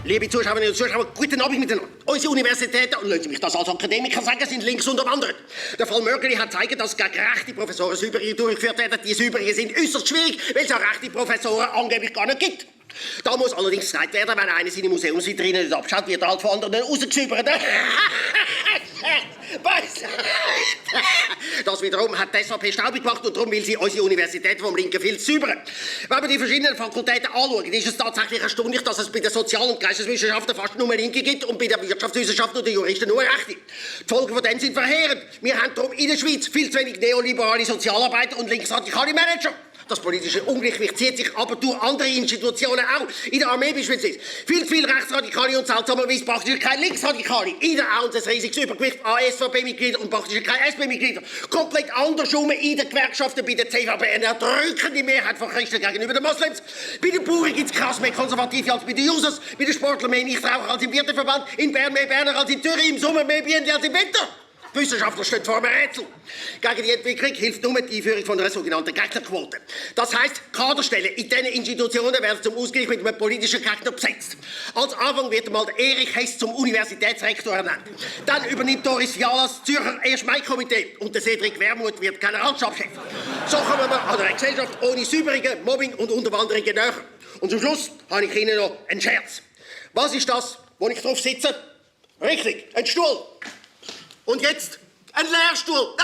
Liebe Zuschauerinnen und Zuschauer, guten Abend miteinander. Unsere Universitäten, und lassen Sie mich das als Akademiker sagen, sind links unterwandert. Der Fall Mörgeli hat gezeigt, dass gegen rechte Professoren Säuberungen durchgeführt werden. Die Säuberungen sind äußerst schwierig, weil es auch rechte Professoren angeblich gar nicht gibt. Da muss allerdings gesagt werden, wenn einer seine Museumsvitrine nicht abschaut, wird er halt von anderen rausgesäubert. Das wiederum hat die SVP staubig gemacht und darum will sie unsere Universität vom linken Filz säubern. Wenn wir die verschiedenen Fakultäten anschauen, ist es tatsächlich erstaunlich, dass es bei den Sozial- und Geisteswissenschaften fast nur Linke gibt und bei der Wirtschaftswissenschaft und den Juristen nur Rechte. Die Folgen von dem sind verheerend. Wir haben darum in der Schweiz viel zu wenig neoliberale Sozialarbeiter und linksradikale Manager. Das politische Ungleichgewicht zieht sich aber durch andere Institutionen auch. In der Armee beispielsweise. Viel Rechtsradikale und seltsamerweise praktisch keine Linksradikale. In der auch ein riesiges Übergewicht an SVP-Mitgliedern und praktisch keine SP-Mitglieder. Komplett andersrum in den Gewerkschaften, bei der CVP eine erdrückende Mehrheit von Christen gegenüber den Moslems. Bei den Bauern gibt es krass mehr Konservative als bei den Users. Bei den Sportlern mehr Nichtraucher als im Wirteverband. In Bern mehr Berner als in Zürich. Im Sommer mehr Bienen als im Winter. Die Wissenschaftler stehen vor einem Rätsel. Gegen die Entwicklung hilft nur die Einführung von einer sogenannten Gegnerquote. Das heisst, Kaderstellen in diesen Institutionen werden zum Ausgleich mit einem politischen Gegner besetzt. Als Anfang wird einmal Erich Hess zum Universitätsrektor ernannt. Dann übernimmt Doris Fiala das Zürcher 1. Mai-Komitee und der Cedric Wermuth wird Generalstabschef. So kommen wir an einer Gesellschaft ohne Säuberungen, Mobbing und Unterwanderungen näher. Und zum Schluss habe ich Ihnen noch einen Scherz. Was ist das, wo ich drauf sitze? Richtig, ein Stuhl. Und jetzt ein Lehrstuhl.